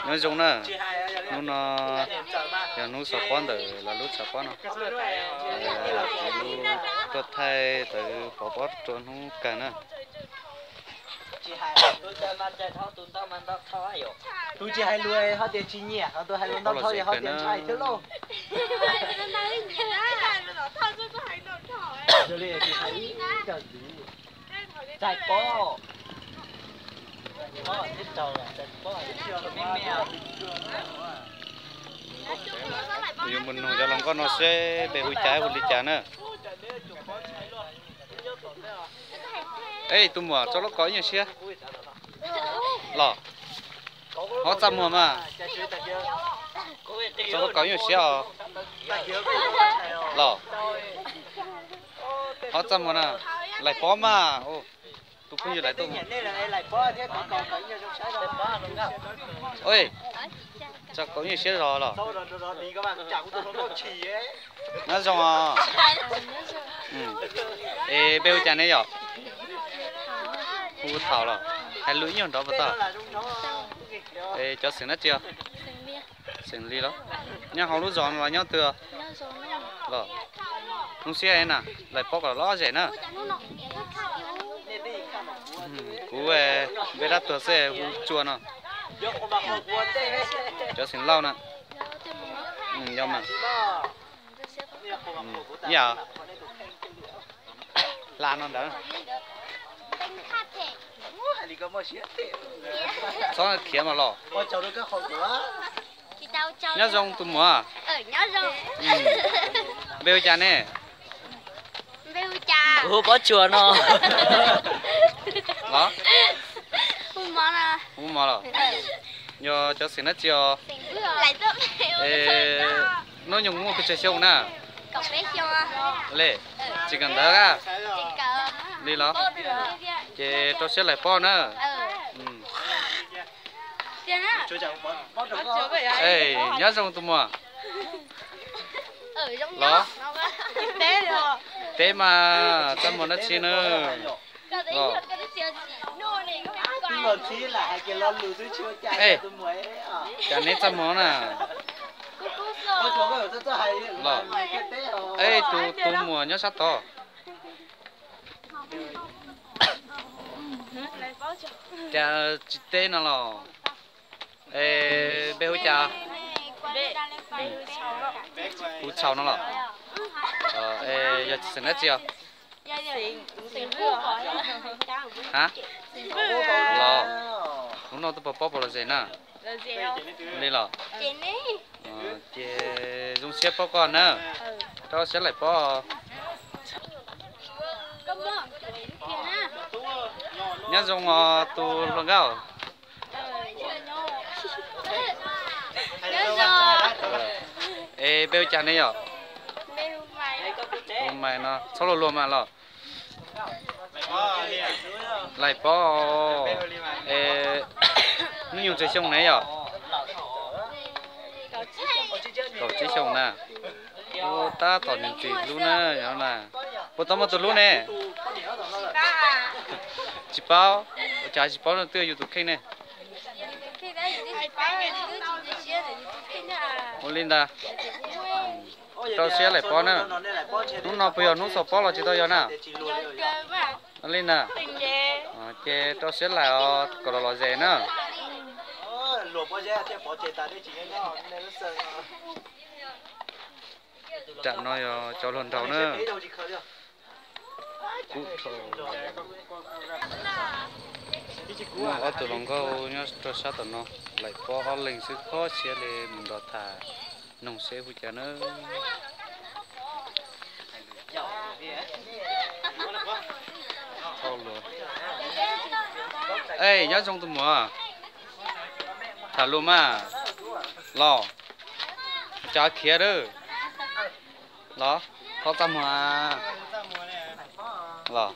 Nyob zoo na, hnub no yog hnub xaus pob ntawm lawv lub tshav pob no. Lub tuaj thaij tawv pov pob rau hnub kawg na. Tus tsis hais lus ho tias tsis nyiam, ho tus hais lus ntau dhau ho tias ntshai thiab lauj. Txais pob. Kuv yuav mus nug cov hluas nkauj no seb npe hu cas hu li cas na. Ej, tus muam, tso lub kauv ib nyuag siab los. Ho txaj muag mas. Tso lub kauv ib nyuag siab os. Los. Ho txaj muag na. Lais pob mas. Tus phooj ywg lais tuaj. Tso kauv ib nyuag siab zog los. Nyob zoo os. Es npe hu cas ne yom? Hu Thaum los. Hais lus ib nyuag nrov puas tau? Es cov xeem dab tsi os? Xeem Lis los? Nyob hauv lub zos no los nyob twg? Los, zoo siab na, lais pob kom lom zem na. Kuv npe Dab Tuag xwb, hu Tsua no. Cov xeem Lauj na. Yog mas. Ib yam hla no ntawd. Txhob khiav mas los. Nyob zoo tus muam. Npe hu cas ne? Kuv hu Pob Tsuas no. Los? Hu Mov los. Yog cov xeem dab tsi os? Hnub nyoog muaj pes tsawg xyoo na? Li, tsis kawm ntawv a? Li los? Ces rau siab lais pob na. Nyob zoo tus muam. Los? Teb mas txaj muag dab tsi na? Los? Cas neb txaj muag na? Los? Ej, tus, tus muam nyob sab tod. Cas tsis teb no los? Es npe hu cas? Hu Txhaus no los? Es yog xeem dab tsi os? Ha? Los, hnub no tuaj pov pob puas lom zem na? Li los? Ces zoo siab paub koj na. Rau siab lais pob. Nyob zoo os tus hluas nkauj. Es npe hu cas ne yom? Hu Maiv no, txhob luag luag mas los. Lais pob. Es hnub nyoog tsawg xyoo ne yom? Kaum tsib xyoos na. Ua tab tom ntxim hlub na, yog na. Puas tau muaj tus hlub ne? Tsis paub, ua cas tsis paub no twb yog yus tus kheej ne. Ua li ntag. Rau siab lais pob na. Hnub no puas yog hnub xaus pob los tsis tau yog na? Ua li ntag. Ces rau siab lais os kom los lom zem na. Tam no yog cov hluas nraug na. Kuv muaj ob tug hluas nkauj nyob rau sab tom no, lais pob ob leeg xwb, kho siab li mus nrog tham noog seb hu cas na. Ej, nyob zoo tus muam. Tham lus mas. Los, cov khiav lawm. Los, kho txaj muag. Los,